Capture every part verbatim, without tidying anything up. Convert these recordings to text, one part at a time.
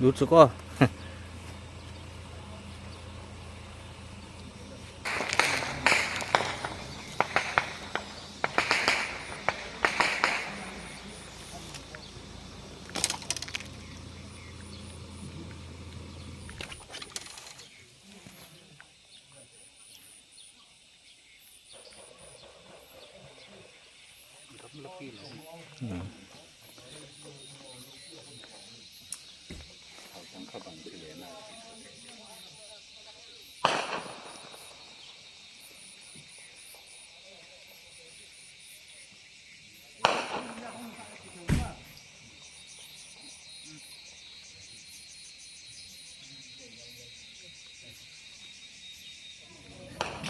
Lut suk aw.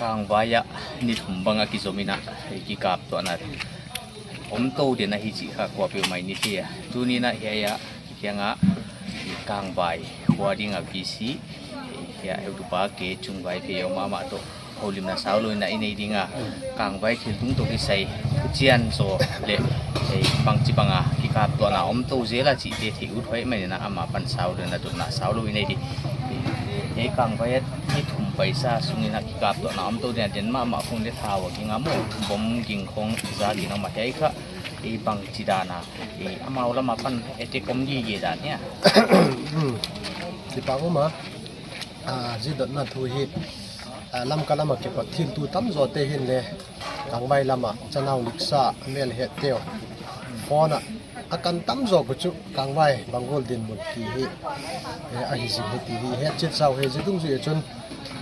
Kangvai ah ni thum bang a kizom in a, kikaptuahna om tou den ahi chih kha kuapeuh mai in i thei a. Tuni in a hiai a, hiai a, Kangvai khua ding a V C, hiai a heutupa K. Chungvaiphei mahmah toh houlimna saulou in a i nei ding a, Kangvai thiltung toh kisai thuchian zaw leh, eh, bangchibang a kikaptuahna om tou zel a chihte theih ut hoih mai in a, amah pan saulou in a dotna saulou i nei di. Eh, Kangvai a ni thum paisa sung in a kikaptuahna om tou den a, den mahmah khong leh thau a ging a maw, bom ging khong zak in a om a, hiai kha, eh, bangchidan a, eh, amau lam a pan attack om gige dan hia? Hmm. Kipak um a, ah, zi dotna thu hi, ah, Lamka lam a kipat thiltu tamzaw te hi'n leh, Kangvai lam a chanau niksa, melhet teuh, phone a, a kan tamzaw uh chu Kangvai bang gual dinmun ti hi, eh, ahi zing hi ti hi het chet sau hi. Zi dungzui a chun,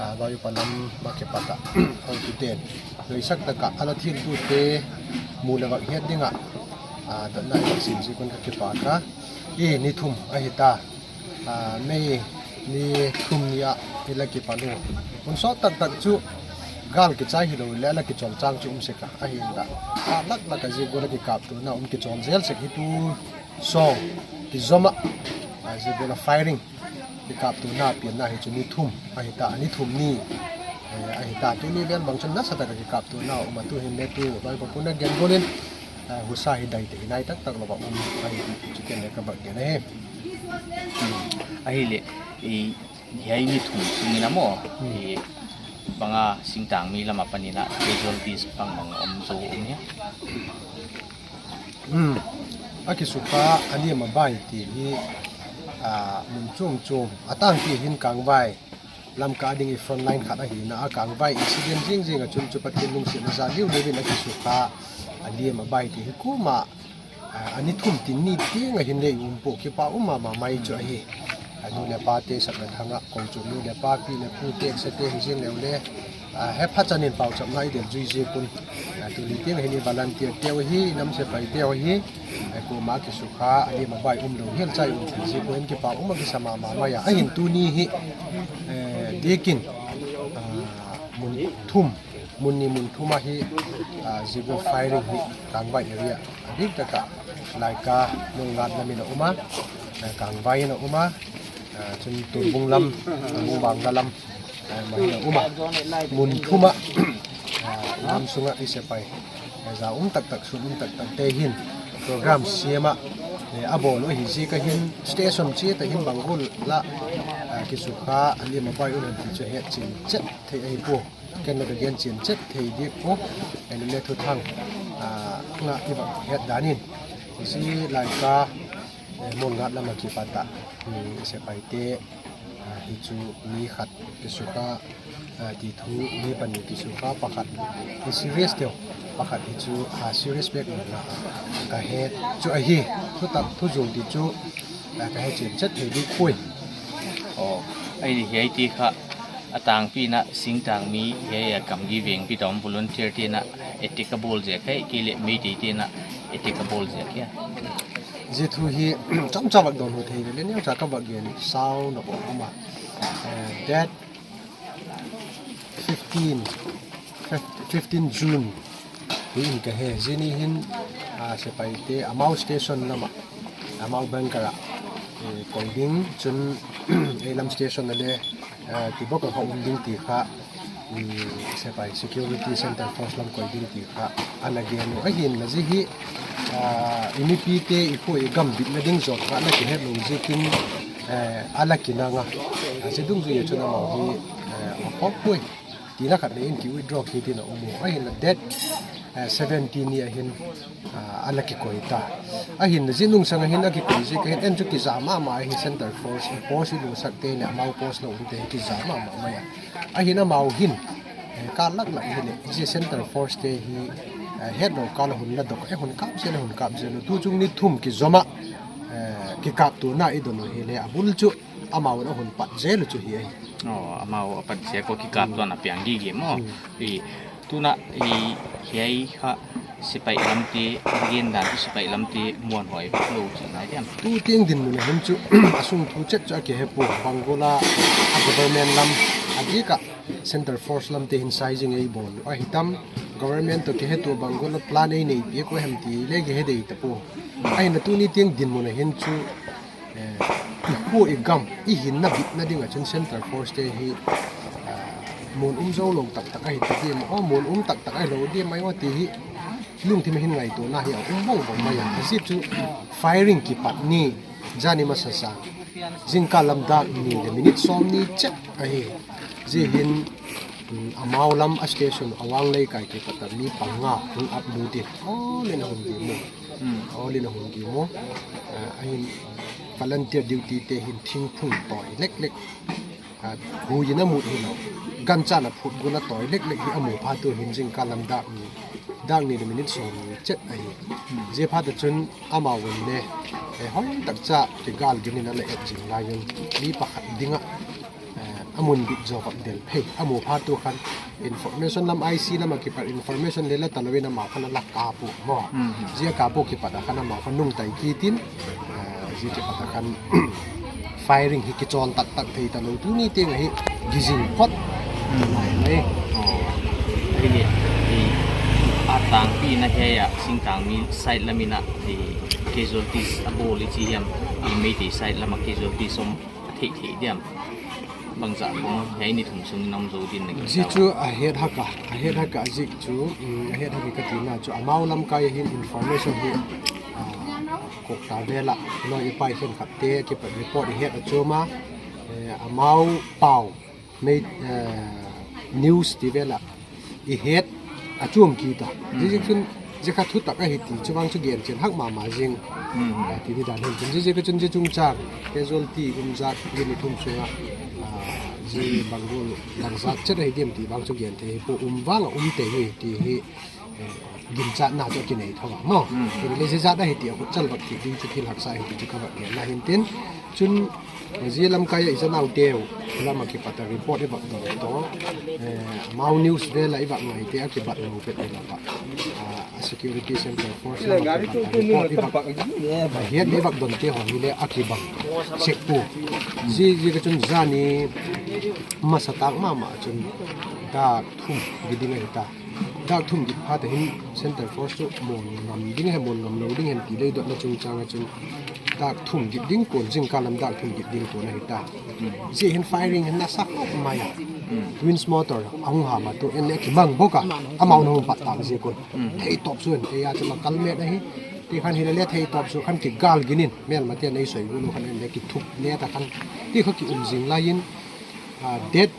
ah, bai upa lam a kipat a, houtute'n nuisak tak a ana thiltute mu leh vak hiat ding a, ah, dotna i sim ziak un ka kipak a. I ni thum ahi ta. Ah, May ni thum ni a i la kipan uh. Hun sawt taktak chu gal kichai hilou leh la kichawlchang chu um sek a, ahi in a. Ah, laklak a zi gual a kikaptuahna om kichawl zel sek hi tu sawng kizom a. Ah, zi gual a firing kikaptuahna pianna hi chu ni thum ahi ta, ni thum ni, eh, ahi ta. Tuni vel bang chun nasatak a kikaptuahna om a, tu hi'n leh tu bai pa puna gen gual in, ah, husa hi dai te hi nai taktak lou a um ahi ti chu ken leh ka vak gen ahi. Hmm. Ahihleh, i, hiai ni thum sung in a maw, hmm, i, bang a singtangmi lam a pan in a casualties bangbang om zaw om hia? Hmm. A kisukha a liam a bai ti hi, ah, mun chomchom, a tangpi hi'n Kangvai Lamka ding i frontline khat ahi in a, Kangvai incident zingzing a chun chu Pathian lungsiatna zah liuliu in a kisukha a liam a bai ti hi kuamah, ah, a ni thum tin ni tiang a hi'n leh i um peuh kipak um mahmah mai chu ahi. A nu leh pate sak leh thang a, kong chum nu leh pa, pi leh pu te, sa te hi zing leh leh, ah, hepha chan in pauchapna i del zui ziak un. Ah, tuni tiang a hi'n i volunteer te uh ahi, i nam sepaih te uh ahi, eh, kuamah kisukha a liam a bai umlou hial chai un ti ziak un kipak um a kisa mahmah mai a. Ahi'n tuni hi, eh, dikin, ah, mun thum, mun ni mun thum ahi, ah, zi gual firing hi Kangvai area a diktak a, Laika, Mualngat lam in a um a, eh, Kangvai in a um a, ah, chun Tumbung lam, Tumbung Bangla lam, ah, mah in a um a. Mun thum a, ah, lam sung a i sepaih, ah, za um taktak, sun um taktak te hi'n program siam a, eh, a bawl uh ahi ziak a hi'n station chiat a hi'n bang gual a, ah, kisukha a liam a bai uh lam ti chu het chinchet thei ahi pua. Ken leh ka gen chinchet thei di pua. Ahihleh thuthang, ah, nga i vak het dan in, zi Laika, eh, Mualngat lam a kipat a, hmm, sepaih te, ah, hi chu mi khat kisukha, ah, ti thu, mi pahnih kisukha, pakhat hi serious deuh, pakhat hi chu, ah, serious bek na ka het chu ahi. Thutak, thu zul ti chu, ah, ka het chinchet thei di pua. Oh, ahi, hiai ti kha a tangpi in a singtangmi, hiai a gamgi vengpi toh om volunteer te'n a attack a bawl ziak hia, ahihkeileh Meitei te'n a attack a bawl ziak hia? Zi thu hi chomcha vak dawn hu thei leh leh neucha ka vak gen sau nop om a. Eh, date fifteen, fifteen June hi in ka he. Zi ni hi'n, ah, sepaih te amau station lam a, amau bunker a, eh, koi ding chun, ei lam station a leh, eh, ti bawk a kha um ding ti kha, mm, sepaih security center force lam koi ding ti kha ana gen uh ahi in a, zi hi, ah, i mipite i khua i gam bitna ding zaw kha ana kihet lou ziak in, eh, a la kinang a. A, zia dungzui a chun amau hi, eh, a khawk pui. Tina khat nei in ki withdraw kit in a um uh. Ahin a date, eh, seventeen ni ahin, ah, a la kikoi ta. Ahin zia nungsang ahin a kikoi ziak ahin en chu kiza mahmah ahi, Center Force, i post i lungsak te leh amau post lou um te hi kiza mahmah mai a. Ahin amau hin, eh, ka lak lak hileh, zia Center Force te hi, eh, hetlou kal a hun la dok, eh, hun kap zel, hun kap zel. Tuchung ni thum kizom a, eh, kikaptuahna i don uh hileh, a bul chu amau in a hun pat zel uh chu hi ahi. Oh, amau a pat zel uh kikaptuahna piang gige maw. Hmm. I, tuna, i, hiai kha sipai lamte, gen dan chu sipai lamte muanhuai lou chihna diam. Tu teng dinmun ahin chu, a sung thu chet chu a kihe pua, Bangul a, a government lam, a dik a Center Force lamte hin sizing ei bawl uh ahi tam, government toh kihe tuah Bangul a plan ei nei piak uh hem ti leh kihe dei ta pua. Ahin a tuni teng dinmun ahin chu, eh, i khua i gam, i hinna bitna ding a chun Center Force te hi, eh, muanum zou lou taktak ahi ta diam, oh, muanum taktak ahi lou diam mai maw ti hi, lungthim a hin ngaihtuahna hi a um bang bang mai a. A ziak chu firing kipat ni, zani masa sang, zingkal lam dak ni leh minute sawmnih chet ahi. Zia hin, mm, amau lam a station a Wanglei kai kipat a mi panga hong ap lut in, awl in a hon gim uh. Hmm. Awl in a hon gim uh. Ah, ahin volunteer duty te hin thingphung tawi leklek, ah, hui in a mut hilou, gancha in a phut gul a tawi leklek hi a mu phat uh hin zingkal lam dak ni, dak ni leh minute sawmnih chet ahi. Hmm. Zia phat a chun amau in leh, eh, hoihtak cha kigal gin in a la et zing lai un, mi pakhat ding a, eh, a mun bit zaw vak del phei a mu phat uh khan, information lam, I C lam a kipat information leh la ta lou in amau khan a la kap uh maw. Hmm. Zia kap uh kipat a khan amau khan nungta kit in, eh, zia kipat a khan firing hi kichawl taktak thei ta lou, tuni teng ahi gizing phot. Hmm. Mai mai. Oh. Ahi leh, i, a tangpi na hiai a, Singtangmi side lam in a, i, casualties a bawl i chi hiam, i, Meitei side lam a casualties om a theih theih diam. Bangzah khong hiai ni thum sung in om zou din na ki zia chu a het hak a, a het hak a ziak chu, mm, a het hak a ka tina chu amau lamkai ahin information hi, ah, kok ta vel a, loi i pai khenkhat te kipat report i het a chom a, eh, amau pau, mei, eh, news ti vel a i het a chuam kit a. Mm. Zia ziak chun, zia kha thutak ahi ti chu vang chu gen chian hak mahmah zing. Mm. Ah, ti di dan hen chun, zia ziak chun zia chungchang casualty um zat, zia ni thum sung a, ah, zia Bangul bangzat chet ahi diam ti vang chu gen thei hi pua, um vang a um tei hi ti hi, eh, ginchatna chu a kinei thou a maw. Mm. Hileh zia zat ahi ti a khut chal vak kik ding chu thil haksa ahi ti chu ka vak genna hi tin. Chun, zia lamkai a i zanaute uh lam a kipat a report i vak don toh, eh, amau news vel a i vak ngaite a kibat lou pet i la va. Ah, a security center force lam a kipat a report i vak, a hiat i vak donte hong hileh a kibang sek pua. Zia, zia ziak chun zani masa tak mahmah chun dak thum giding ahi ta. Dak thum git phat a hin Center Force chu muan ngam ding hem muan ngam lou ding hem ti lei dotna chungchang a chun dak thum git ding kuan, zingkal lam dak thum git ding kuan ahi ta. Zia hin firing hin nasa khop mai a. Twins Motor a hung ham a tu en leh a kimang bawk a, amau na hung pat tang ziak un. Thei tawp suan, ei a chu la kal met ahi. Ti khan hileh thei tawp suan khan kigal gin in, melmate nei soi gul uh khan en leh kithup leh ta khan. Ti kha ki um zing lai in, ah, date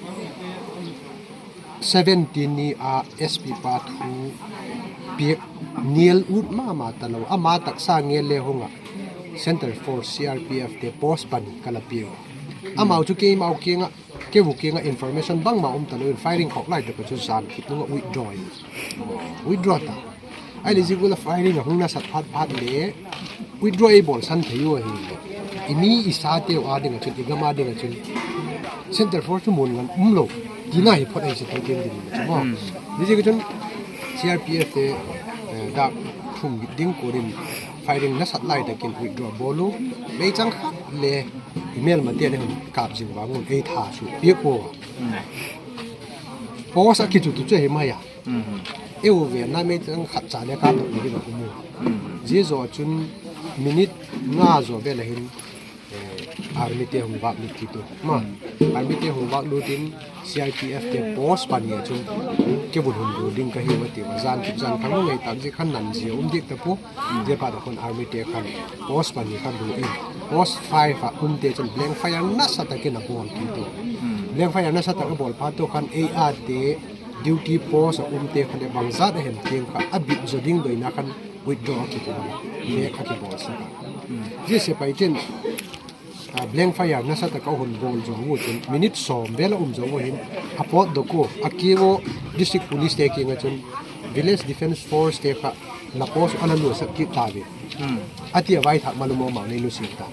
seventeen ni a S P pa thu piak nial ut mahmah ta lou. Ama taksa ngel leh hong a Center Force C R P F te post pani ka la piak. Amau chu keimau kiang a, kei uh kiang a information bangmah um ta lou in firing khawk lai tak a chu zan khit nung a withdraw in. Withdraw ta. Ahihleh zia gul a firing a hung nasat phat phat leh withdraw ei bawl san thei uh ahi. I mi i sate uh a ding a chun, i gam a ding a chun Center Force chu muan ngam um lou tina hi phot ahi sa tu tin din chu maw. Hmm. Zia ziak chun C R P F te, eh, dak thum git ding kuan in firing nasat lai tak in withdraw bawl uh. Meichang khat leh i melmate leh hon kap zing vang un ei tha su piak pua. Hmm. Post a kichu tu chu ahi mai a. Mm. Eu ve na meichang khat cha leh ka dok ni ba kumu. Mm. Zia zaw chun minute nga zaw vel a hin, eh, Army te hong vak lut kei tu. Maw, Army te hong vak lut in C R P F te post pani a chun kei bel hon lut ding ka hi ua ti ua. Zan kip zan khang ngei tak zik khan nan zia um dik ta pu. Zia pat a khun Army te khan post pani kha lut in, post five a um te chun blank fire nasa takin a bawl kei tu. Blank fire nasa tak a bawl phat tu khan A R te duty post a um te khan bangzah a hem teng kha a bit zaw ding doina khan withdraw a kibawl. Back a kibawl sak a. Zia sepaiten a blank fire nasa tak a hon bawl zaw uh chun minute sawm vel a um zaw uh hin a pawt dawk uh a kiang uh district police te kiang a chun village defence force te kha la post a la luahsak kei ta ve. A ti a vai thak malu maw amau nei nusia ta.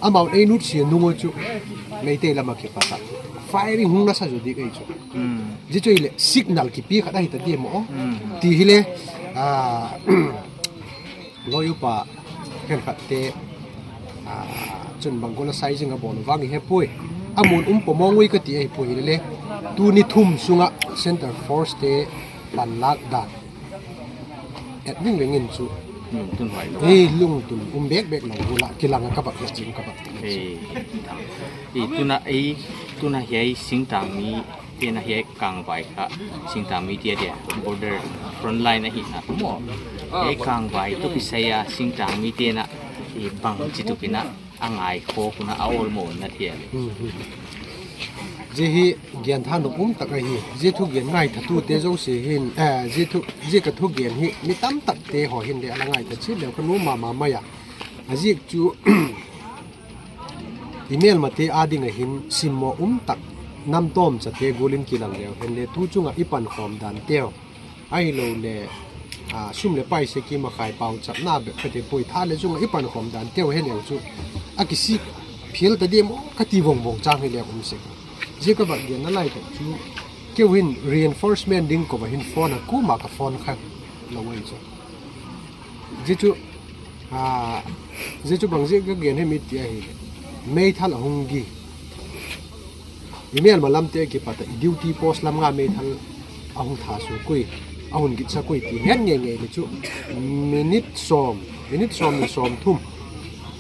Amau nei nusia nung uh chu Meitei lam a kipat a firing hong nasa zaw dik ei chu. Zia chu i leh signal kipi khat ahi ta diam aw. Ti hi leh, ah, Loi upa khenkhat te, ah, chun bang gual a sizing a bawl vang i he pui. A mun um pawmawng ui ka ti ahi pui leh. Tuni thum sunga Centre Force te panlak dan. Et ving ving in chu. Lungtun huai lo. Ei, lungtun um bek bek lo gual a kilang a ka bak het ching ka bak. Ei, ei, tuna ei, tuna hiai singtang mi Tena hiai Kangvai kha singtang mi te dia border frontline ahihna maw. Hiai Kangvai toh kisai a singtang mi tena i bang chi tukin a ngai khawk un a awlmoh na thei. Zia hi gen thanop um tak ahi. Zia thugen ngaithatu te zosia hin, eh, zia thu, zia ka thugen hi mi tamtak te haw hin leh a la ngaitha chiat leh ka nuam mahmah mai a. A ziak chu i melmate ading a hin simmawh um tak namtawm chate gual in kilang leu hen leh tu chunga i pankhawm dan teu. Ahilou leh, ah, sum leh paisa kimakhai pauchapna bek ka ti pui tha leh chunga i pankhawm dan teu he leu chu a kisik phial ta diam aw ka ti vongvong chang hi leh um sek. Zia ka bak gen na lai tak chu kei uh hin reinforcement ding kou a hin phone a kuamah ka phone kha lou ei chu. Zia chu, ah, zia chu bang ziak ka gen hem i ti ahi leh. Meithal a hung gi. I melma lam te kipat a i duty post lam nga meithal a hung tha suk ui. A hung gitsak ui ti het ngeingei leh chu. Minute sawm, minute sawm nih sawm thum.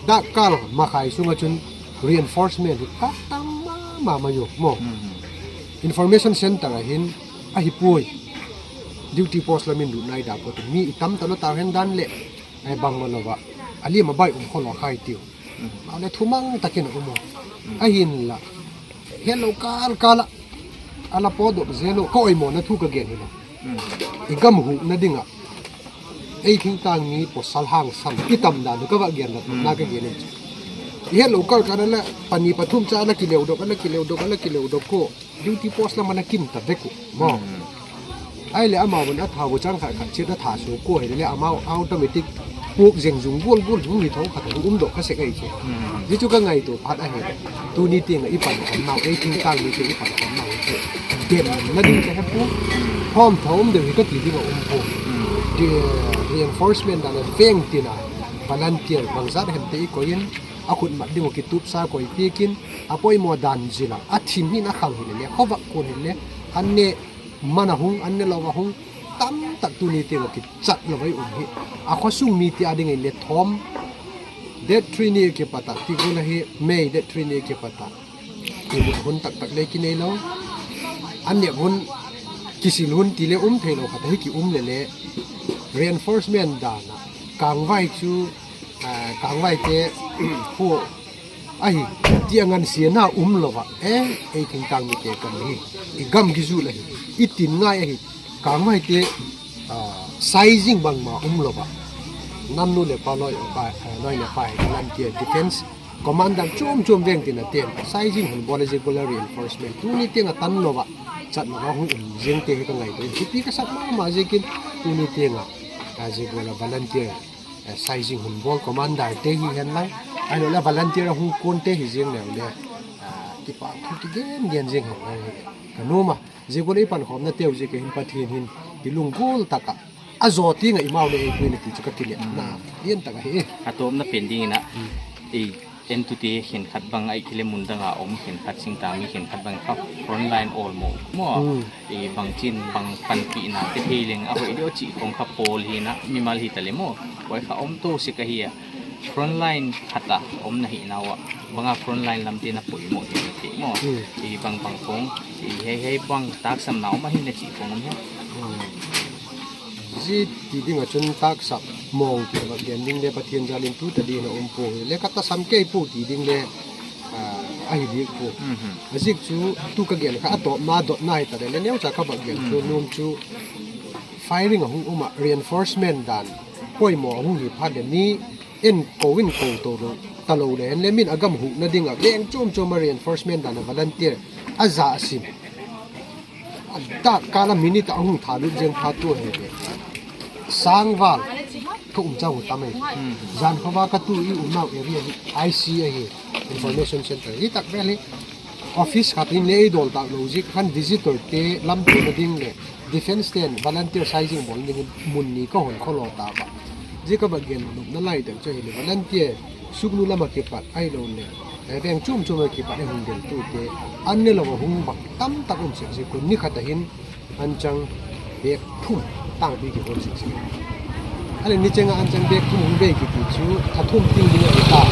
Dak kal makhai sunga chun reinforcement hi ka tam mahmah mai uh maw. Information center a hin ahi pui. Duty post lam in lut nai dak kou tu mi i tam ta lou ta hen dan leh. Ai bang maw lou va. A lim a bai um khol lou khai tiu. Amau leh thumang takin a um uh. Ahinla. Hello kal kal a. A la pawt dawk zel uh. Ka awimohna thu ka gen hi lou. I gam huhna ding a. Ei thingtang mi pawsal hangsan. I tam dan ka va gen lou. Na ka gen in. I hello kal kal a la pani pathum cha a la kileu dawk, a la kileu dawk, a la kileu dawk kou. Duty post lam a la kim ta vek uh maw. Ai leh amau un a tha uh chang khat khat chiat a tha suk kou hi leh amau automatic puk zeng zung gual gual hung hi thong khat hung um dawk kha sek ei chu. Zia chu ka ngaihtuah phat ahi. Tuni tiang a i pankhawmna uh, ei thingtang mi te i pankhawmna uh chu demna ding ka he pua. Hawmthaw um deuh hi ka ti ding a um pua. Reinforcement dan a veng tina volunteer bangzat hem te i koih in a khut mat ding uh kitupsa koih piak in a poimoh dan zila a thim hi na khang hi leh leh khovak kun hi leh an ne man a hung, an ne lou a hung, tamtak tuni tiang a kichat lou vai um hi. A khosung mite ading in leh thawm. Date three ni kipat a, ti gual a hi, May date three ni kipat a. I mut hun taktak leh kinei lou. An nek hun, kisil hun ti leh um thei lou khat hi ki um leh leh. Reinforcement dan a. Kangvai chu, ah, Kangvai te, hu, ahi, ti a ngansiatna um lou va. Eh, ei thingtang mi te kam hi. I gam gi zu la hi. I tin ngai ahi. Kangvai te, ah, sizing bangmah um lou va. Nam nu leh pa loi, pa, eh, loi leh pa hi, volunteer defense. Commander chuam chuam veng tina ten. Sizing hon bawl a zia gual a reinforcement. Tuni tiang a tan lou va. Chat lou va hung um zing te hi ka ngaihtuah. Hipi ka sak mahmah ziakin tuni tiang a. Ah, zia gual a volunteer. Eh, sizing hon bawl commander te hi hen lai. Ahilou leh volunteer a hung kuan te hi zing leh leh. Ah, kipak thu kigen gen zing hen lai. Ka nuam a. Zia gual a i pankhawmna teu ziak a hin Pathian hin. I lunggul tak a. A zaw tiang a i mau leh ei pui na ti chu ka kilem. Na, lian tak a hi. A tawpna pen ding in a. Ei, entute khenkhat bang ahihkeileh mun dang a om khenkhat singtang mi khenkhat bang kha frontline awlmoh maw. I bangchin bang panpihna te thei leng a hoih deuh chih khong kha pawl hi na mimal hi ta leh maw. Huai kha om tou sek ahi a. Frontline khat a om na hihna uah. Bang a frontline lam te na poimoh hi ti mo. Hmm. I bang bang khong, i hei hei bang taksam na om ahi na chi khong om hia. Hmm. Zi ti ding a chun taksap mawng ti va gen ding le Pathian zalin tu ta ding na om po hi. Le ka tasam kei po ti ding le, ah, ahi dik po. Mhm. A zik chu tu ka gen kha a tawpna dotna hi ta le, le neu cha ka va gen chu Hmm. num chu firing a hung um a reinforcement dan poimoh a hung hi phat le ni en ko in ko to lo, ta lo le, hen le min a gam huhna ding a, veng chom chom a reinforcement dan a volunteer a za a sim. A dak kal a minute a hung tha lut zeng phat tu hi ve. Sangval, ka um chang uh tam ai. Hmm. Zan khova ka tu i um nau area hi, I C ahi, Information Center. Hi tak vel hi, office khat in le i dol tak lo zik khan visitor te lam tu na ding le, defense ten volunteer sizing bawl ding mun ni ka hon kholo ta ba. Zi ka ba gen nop na lai tak chu hi le volunteer suknu lam a kipat ai lo le. Eh, veng chum chum a kipat ai hung del tu te. An ne lo a hung bak tam tak um sek zik kun ni khat a hin an chang bek thum tang pi ki hol sek zik. Ale ni cheng a an chang bek thum hung bei ki ti chu tha thum ting ni a ta.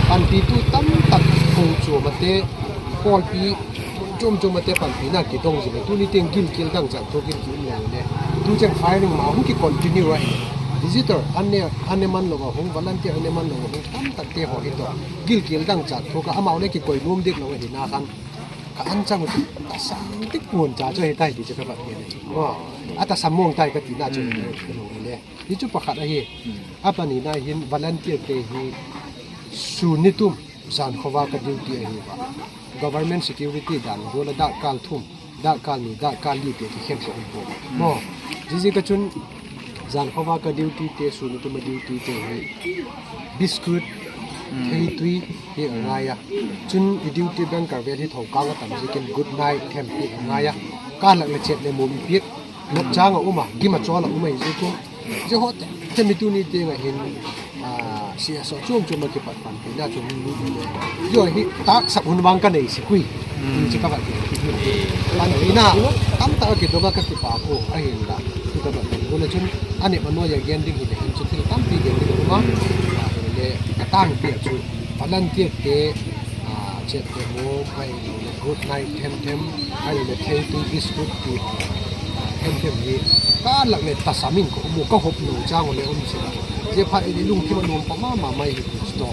Pan pi tu tam tak ko chu ma te, pawl pi chom chom a te panpina kidong zi le, tuni teng gilkial dangchak thuk in ki um le le. Tu cheng firing ma hung ki continue a. Visitor an ne, an ne man lo a hung, volunteer an ne man lo a hung, tam tak te ho hi to. Gilkial dangchak thuk a, amau le ki koi nuam dik lo a hi na khan. Ka an chang u chu, tasam tik ngun cha chu hi tai ti chu ka va gen a hi. Wow. A tasam mawng tai ka ti na chu Hmm. hi lo le. Hi chu pakhat a hi. Hmm. A pani na hin volunteer te hi sun ni tum zan khova ka duty ahi ba. Government security dan, gola dak kal thum, dak kal ni, dak kal li te ki khen ko um po. Mo, zi zi ka chun, zan khova ka duty te, sun ni tum a duty te hi, biscuit, Hmm. theitui, hi a ngai a. Chun i duty bunker vel hi thou kang a tam zikin good night, them hi a ngai a. Ka lak le chet le mum i piak, Nop chang a um a, gim a chawl a um a hi zik un. Zi ho te, te mi tuni teng a hin, ah, C S O chuam chuam a kipat panpina chu hun lut le. Zi ho hi taksap hun vang ka nei sek ui. Hmm. Chi ka va ti. Eh. Panpina tam tak a kidong a ka kipak uh a hin la. Chu ka va ti. Ule chun a ne ma no ya gen ding hi le hin chu thil tampi gen ding a um a. Ah, le ka tangpi a chu volunteer te, ah, chet te mo, ai le good night them them, ai le theitui biscuit ti, ah, them them hi ka lak le tasam in ko mu ka hop lo chang le um se. Zi pha i lungkim a nuam pah mahmah mai hi ku sto.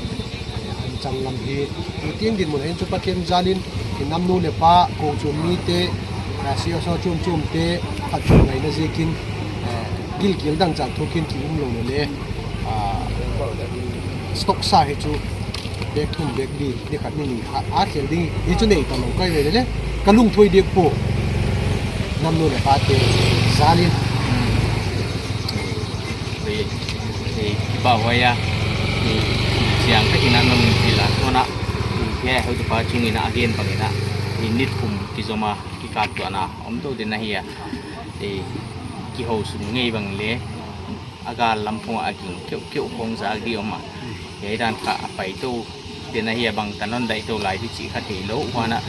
An chang lam hi, tu tiang dinmun hin chu Pathian zalin, i nam nu le pa, ko chu mi te, ah, C S O chuam chuam te, khat chu ngai na zikin, eh, gilkial dangchak thukin ki um lo le, ah, stock sa hi chu, bek thum bek li, ni khat ni ni, a, a khel ding, hi chu nei ta lo kai ve le, ka lungthoi dik po, nam nu le pa te, zalin. Hei, hei, kipak huai a, hei, chiang takin a non pila, tona, hei, hei, tu pa chungin a gen bangin a, hei, ni thum kizom a, kikaptuahna om tou den ahi a, hei, kihou sung ngei bang le, a gal lam khong a ging keuh keuh khong zak di om a, hei dan kha a pai tou den ahi a, bang tan hon dai tou lai di chih kha thei lou, huan a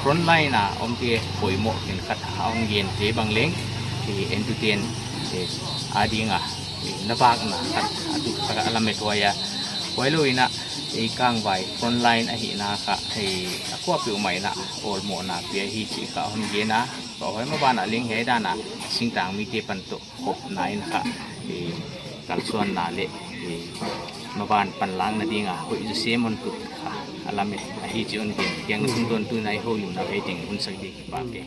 front line a om te poimoh ken khat a hon gen te bang leng, hei, entuten, hei, a ding a, na bakna khat a tu kha a lamet huai a. Huai lou in a, ei kangvai front line ahihna kha, ei a kuapeuhmah in a awlmohna pia hi chih kha hon gen a. Ka huai maban a leng hiai dan a singtang mite pan toh khopna in kha, ei kalsuanna le, ei maban panlakna ding a hoih zaw sem hon tut kha a lamet ahi chih hon gen. Hiai na tungtawn tu in a i houlimna hei teng hun sak di kipak e.